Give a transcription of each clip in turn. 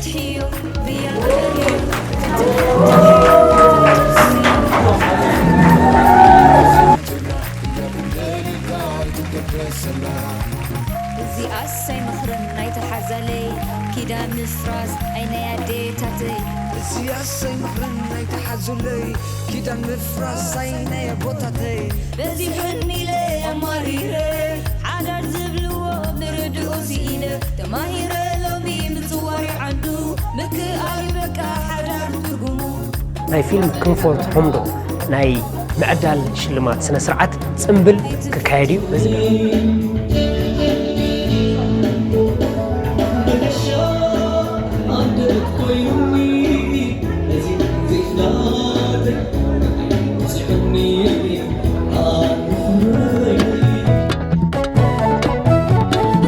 ትሕዮ ብያ እዚኣስ ኣይምኽርን ናይቲ ሓዛለይ ኪዳን ምፍራስ ኣይናይ ኣዴታተይ። እዚኣስ ኣይምኽርን ናይቲ ሓዙለይ ኪዳን ምፍራስ ኣይናይ ኣቦታተይ። በዚሑኒ ኢለ ኣማሪረ ሓዳር ዝብልዎ ምርድኡ ስኢነ ተማሂረ ሎሚ ምጽዋር ዓዱ ምክኣል በቃ ሓዳር ትርጉሙ። ናይ ፊልም ክንፎ ትሖምዶ ናይ ምዕዳል ሽልማት ስነ ስርዓት ጽምብል ክካየድ እዩ። በዚ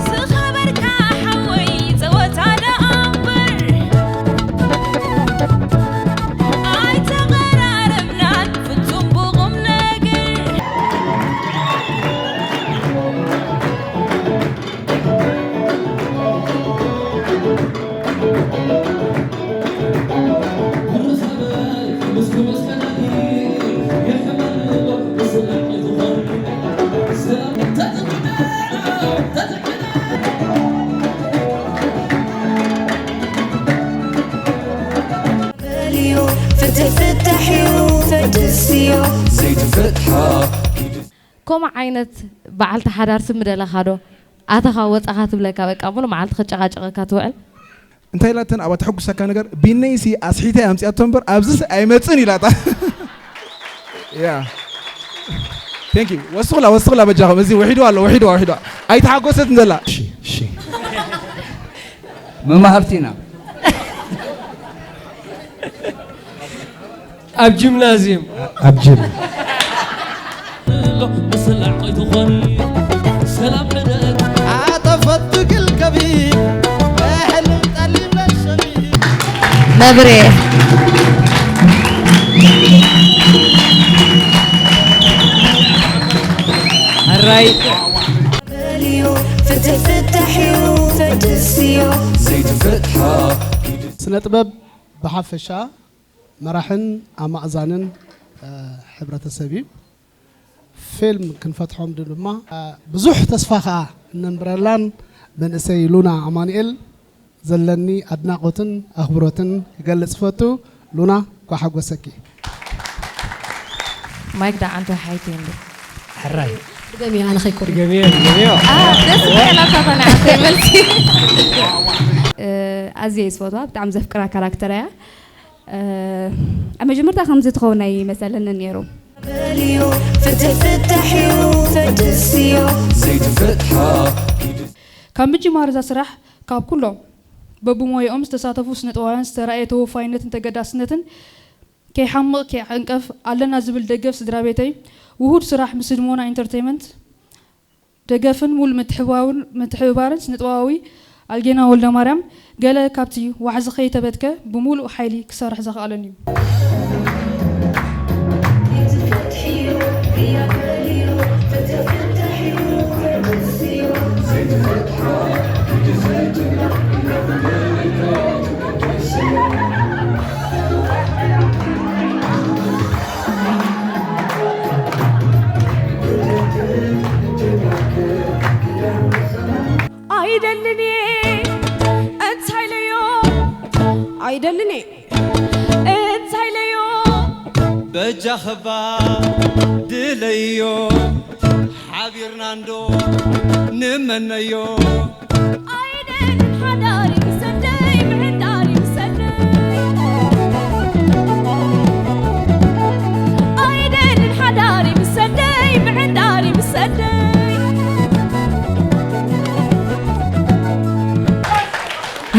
ዝኸበርካ ሓወይ ጸወታ ደኣ እምበር ኣይተቐራረብናን ፍጹም ብቑም ነገር። በልዮ ፍትሕ ፍታሕ እዩ ፈድስዮ ዘይትፈትሓ ከምኡ ዓይነት በዓልቲ ሓዳር ስሚ ደለኻ ዶ? ኣተኻ ወጻኻ ትብለካ በቃ ሙሉ መዓልቲ ክትጨቓጨቐካ ትውዕል። እንታይ ኢላተን ኣብኣ ተሐጉሳካ ነገር ቢነይሲ ኣስሒተ ኣምጺኣቶ እምበር ኣብዚስ ኣይመጽን ኢላታ። ያ Thank you ወስኹላ ወስኹላ በጃኹም እዚ ውሒዱ ኣሎ ውሒዱ ውሒዱ ኣይተሓጎሰትን ዘላ። እሺ እሺ መማህርቲ ኢና። ኣብ ጂምናዝየም ኣብ ጅም ኣጠፈቱ ግልከቢ ሕልም ጠሊም ለሸቢ መብሬ ሕራይ በልዮ ፍትሕ ፍታሕ እዩ ፈድስዮ ዘይትፈትሓ ስነ ጥበብ ብሓፈሻ መራሕን ኣማእዛንን ሕብረተሰብ እዩ። ፊልም ክንፈትሖም ድማ ብዙሕ ተስፋ ከዓ እነንብረላን መንእሰይ ሉና ኣማኑኤል ዘለኒ ኣድናቖትን ኣኽብሮትን ክገልጽ እፈቱ። ሉና እንኳዕ ሓጎሰኪ። ማይክ ደኣ ዓንቶ ሓይቲ እንዲ ሕራይ ድገምዮ ኣነ ከይኮርዮ ገሚዮ ገሚዮ ደስ ይበላታ ተናዕተ መልሲ ኣዝየ ዝፈትዋ ብጣዕሚ ዘፍቅራ ካራክተር እያ ኣብ መጀመርታ ከምዚ ትኸውን ኣይመሰለንን ነይሩ በልዮ ፍትሕ ፍታሕ እዩ ፈድስዮ ዘይትፈትሓ ካብ ምጅማር እዛ ስራሕ ካብ ኩሎም በብሞያኦም ዝተሳተፉ ስነጥበባውያን ዝተራእየ ተወፋይነትን ተገዳስነትን ከይሓምቕ ከይዕንቀፍ ኣለና ዝብል ደገፍ ስድራቤተይ ውሁድ ስራሕ ምስ ህድሞና ኢንተርተይመንት ደገፍን ሙሉእ ምትሕብባርን ስነጥበባዊ ኣልጌና ወልደማርያም ገለ ካብቲ ዋሕዚ ከይተበትከ ብሙሉእ ሓይሊ ክሰርሕ ዘኽኣለን'ዩ። ኣይደልን እየ እንታይ ኢለዮ ኣይደልን እየ እንታይ ኢለዮ በጃኽባ ድለዮ ሓቢርና እንዶ ንመነዮ ኣይደልን ሓዳር ይምሰደይ ምሕዳር ይምሰደይ ኣይደልን ሓዳር ይምሰደይ ምሕዳር ይምሰደይ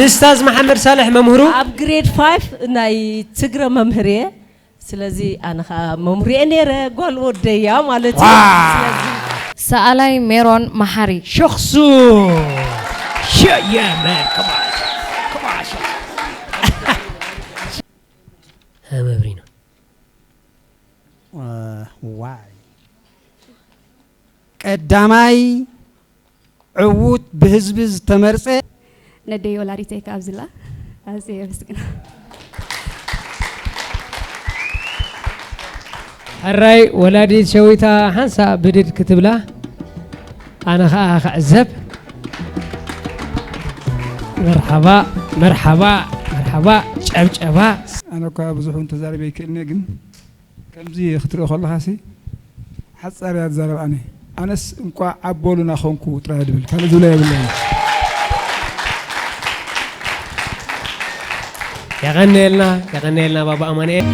ንስታዝ መሓመድ ሳልሕ መምህሩ ኣብ ግሬድ ፋይፍ ናይ ትግረ መምህር እየ ስለዚ ኣነ ከዓ መምህር እየ ነይረ ጓል ወደያ ማለት እዩ ስለዚ ሰኣላይ ሜሮን መሓሪ ሸኽሱ ሸየመ ከማሽ ከማሽ መብሪና ዋይ ቀዳማይ ዕዉት ብህዝቢ ዝተመርጸ ነደይ ወላዲተይ ከኣ ኣብዚላ ኣዝየ የመስግና። ሕራይ ወላዲት ሸዊታ ሓንሳእ ብድድ ክትብላ ኣነ ኸኣ ክዕዘብ። መርሓባ መርሓባ መርሓባ ጨብጨባ። ኣነ እኳ ብዙሕ እውን ተዛሪበ ይክእልኒ ግን ከምዚ ክትርኢ ከለኻ ሲ ሓጻር እያ ትዛረብ ኣነ ኣነስ እንቋዕ ኣቦሉና ኾንኩ ጥራይ ድብል ካልእ ዝብላ የብለይ። የቐንየልና የቐንየልና ባባ ኣማንኤል።